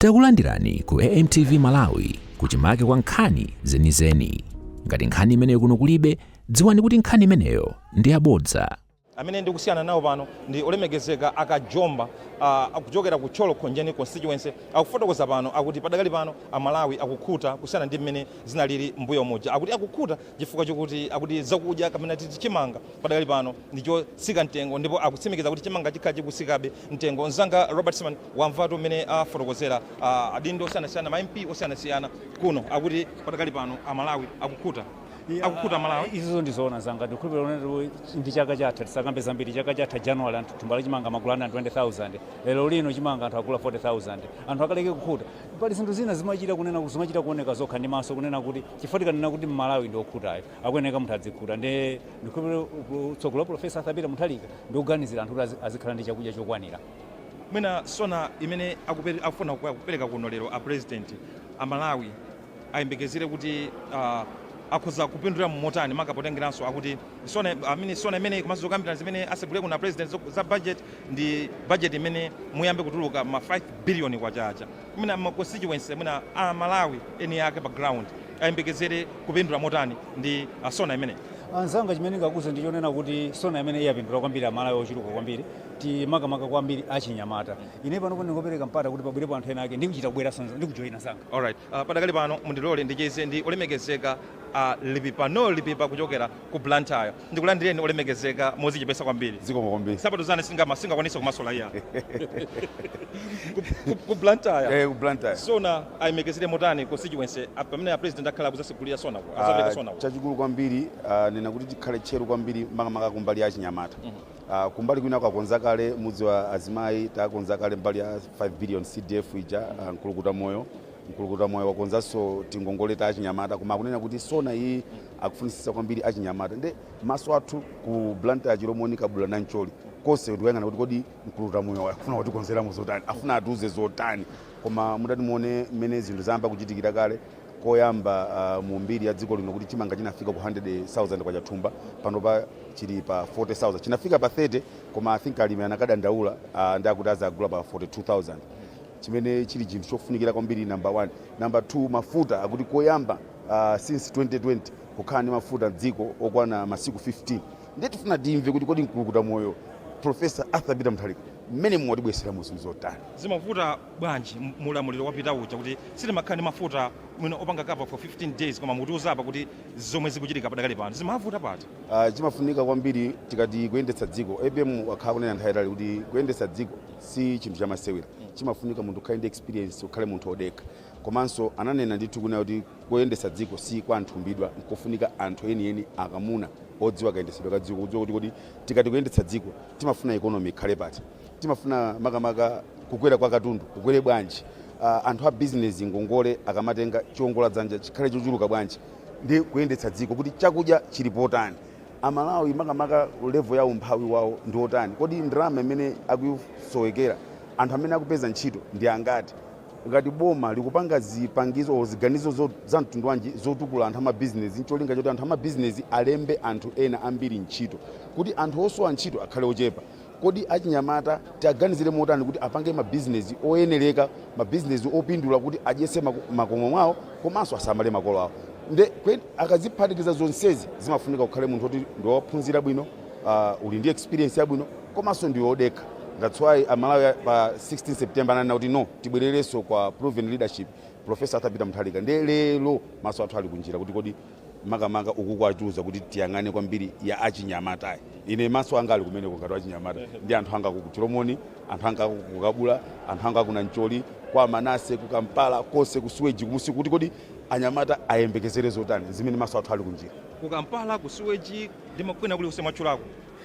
Takulandirani ku AMTV Malawi, kuchimake kwa nkhani zenizeni. Ngati nkhani imeneyo kuno kulibe, dziwani kuti nkhani imeneyo ndi yabodza. Amene ndikusiyana nawo pano ndi olemekezeka Akajomba, akuchokera ku Thyolo Khonjeni Constituency. Akufotokoza pano, akuti padakali pano Amalawi akukhuta kusiyana ndi mmene zinalili mbuyo muja. Akuti akukhuta chifukwa chokuti akuti zakudya kapena titi chimanga padakali pano ndichotsika mtengo, ndipo akutsimikiza kuti chimanga chikhala chikusikabe mtengo. Mzanga Robert Simon, wamvatu mmene afotokozera adindo osiyanasiyana, ma MP osiyanasiyana kuno. Akuti padakali pano Amalawi akukhuta, akukhuta Malawi. Izizo ndizoona zanga. Ndikhulupirira kuti ndi chaka chatha, tisakambe zambiri. Chaka chatha January anthu thumba la chimanga magula 120,000. Lero lino chimanga anthu agula 40,000. Anthu akaleke kukhuta? Pali zinthu zina zimachita kunena, zimachita kuoneka zokha ndi maso, kunena kuti chifukwa tikanena kuti Mmalawi ndi okhutayo, akuyeneka munthu adzikhuta. Ndi ndikhulupirira tsogolo Profesa Arthur Peter Mutharika ndikuganizira anthu kuti azikhala ndi chakudya chokwanira. Mwina SONA imene akufuna kupereka kuno lero a President, Amalawi ayembekezere kuti akhoza kupindulira motani, maka potengeranso akuti SONA amene SONA imene komanso zokambirana zimene asegule kuno a President za budget, ndi budget imene muyambe kutuluka ma 5 billion kwachacha? Mwina ma constituency, mwina a Malawi eni ake pa ground ayembekezere kupindula motani ndi SONA imene? Anzanga, chimene ndingakuze ndichonena kuti SONA imene iyapindula kwambiri Amalawi ochuluka kwambiri, timakamaka kwambiri achinyamata. Ine pano ndingopereka mpata kuti pabwerepo anthu ena ake ndikuchita kubweranso ndikujoyina zanga. Alright, padakali pano mundilole ndicheze ndi olemekezeka Lipipa, no Lipipa, kuchokera ku Blantyre. Ndikulandireni olemekezeka mozichepesa kwambiri. Zikomo kwambiri. Sapato zane singakwanise kumasola iya ku Blantyre. Eh, ku Blantyre. SONA ayembekezere motani constituency pamene a President akhala kuzasegulira SONA, azapereka SONA? Chachikulu kwambiri, nena kuti tikhale tcheru kwambiri, makamaka kumbali ya achinyamata. Kumbali kwina kakonza kale mudzi wa azimayi, takonza kale mbali ya 5 billion CDF ija, Mkulukuta Moyo. Mkulukuta Moyo wakonzanso tingongole ta achinyamata, koma akunena kuti SONA iyi akufunisisa kwambiri achinyamata. Nde maso athu ku Blantyre, Chilomoni, Kabula, Nancholi, konse tikuyang'ana kuti kodi Mkulukuta Moyo afuna kutikonzeramo zotani, afuna atiuze zotani? Koma mudati muone mmene zinthu zayamba kuchitikira kale, koyamba mu mbiri ya dziko lino kuti chimanga chinafika ku 100,000 kwacha thumba, panopa chili pa 40,000. Chinafika pa 30, koma I think alimi anakadandaula, ndi akuti azagula pa 42,000, chimene chili chinthu chofunikira kwambiri, number one. Number two, mafuta. Akuti koyamba since 2020 kukhala ndi mafuta mdziko okwana masiku 15. Ndiye tifuna timve kuti kodi Mkulukuta Moyo Professor Arthur Peter Mutharika mmene muwatibweseramo zinthu zotani? Zimavuta bwanji mulamuliro wapita uja kuti sitimakhala ndi mafuta mwino opanga cover for 15 days, koma mutiuza apa kuti zomwe zikuchitika padakali pano zimavuta pati? Chimafunika kwambiri tikati kuyendetsa dziko, APM wakhala kunena nthawi itali kuti kuyendetsa dziko si chinthu chamasewera. Chimafunika munthu ukhale ndi experience, ukhale munthu odekha. Komanso ananena ndithu kunena kuti kuyendetsa dziko si kwa anthu mbidwa, nkofunika anthu enieni, akamuna odziwa kayendetsedwe ka dziko, kudziwa kuti kodi tikati kuyendetsa dziko timafuna economy ikhale pati, timafuna makamaka kukwera kwa katundu kukwere bwanji, anthu a business ngongole akamatenga chiwongola dzanja chikhale chochuluka bwanji, ndi kuyendetsa dziko kuti chakudya chili potani, Amalawi makamaka level ya umphawi wawo ndi otani, kodi ndalama imene akusowekera, anthu amene akupeza ntchito ndi angati, ngati boma likupanga zipangizo o ziganizo za mtundu wanji zotukula anthu amabizinesi ncholinga choti anthu amabizinesi alembe anthu ena ambiri ntchito kuti anthu osowa ntchito akhale ochepa, kodi achinyamata tiaganizire motani kuti apange mabizinesi oyenereka, mabizinesi opindula kuti adyese makomo mwawo komanso asamale makolo awo? Nde akaziphatikiza zonsezi, zimafunika kukhale munthu oti ndi wophunzira bwino, uli ndi experience yabwino, komanso ndi wodekha. That's why Amalawi pa 16 September ananena kuti no, tibwererenso kwa proven leadership, Professor Arthur Peter Mutharika. Nde lero maso athu ali kunjira kuti kodi makamaka uku kwatiuza kuti tiyang'ane kwambiri ya achinyamatayi. Ine maso anga ali kumeneko ngati achinyamata, ndi anthu anga ku Chilomoni, anthu anga ku Kabula, anthu anga ku Nancholi, kwa Manase, ku Kampala, konse ku Suweji kumusi, kuti kodi anyamata ayembekezere zotani, zimene maso athu ali kunjira. Ku Kampala, ku Suweji ndi makwena kulikonse mwatchulako,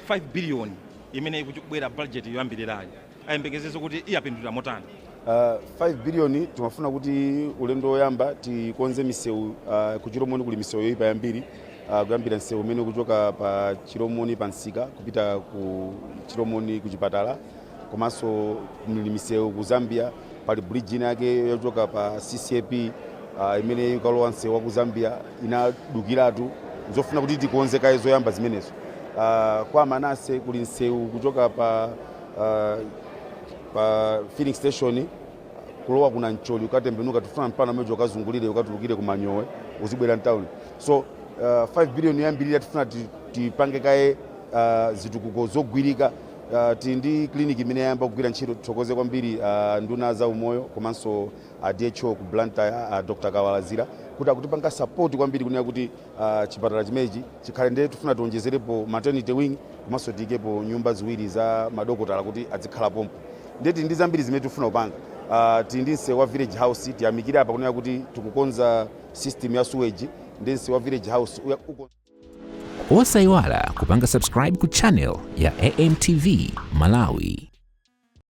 5 billion imene ikubwera budget yoyambirirayi, ayembekezeze kuti iyapindulira motani? 5 billion timafuna kuti ulendo woyamba tikonze misewu. Ku Chilomoni kuli misewu yoyipa yambiri, kuyambira msewu umene kuchoka pa Chilomoni pa msika kupita ku Chilomoni ku chipatala, komanso muli misewu ku Zambia. Pali bridge ina yake yochoka pa CCAP imene ikalowa msewu wa ku Zambia, inadukiratu. Zofuna kuti tikonze kaye zoyamba zimenezo. Kwa Manase kuli msewu kuchoka pa filling station. Kulowa kuna Mcholi ukatembenuka, tifuna mpano amene ukazungulire, ukatulukire kumanyowe, uzibwera mtawuni. So 5 billion yambirira tifuna tipange kaye zitukuko zogwirika. Tili ndi clinic imene yayamba kugwira ntchito. Tithokoze kwambiri nduna za umoyo komanso DHO ku Blantyre, Dr Kawalazira, kuti akutipanga support kwambiri kunena kuti chipatala chimenechi chikhale. Ndiye tifuna tionjezerepo maternity wing komanso tiyikepo nyumba ziwiri za madokotala kuti azikhala pompo. Ndiye tili ndi zambiri zimene tifuna kupanga. Tili ndi msewu wa Village House. Tiyamikire apa kunena kuti tikukonza system ya sewage ndi msewu wa Village House Osayiwala kupanga subscribe ku channel ya AMTV Malawi.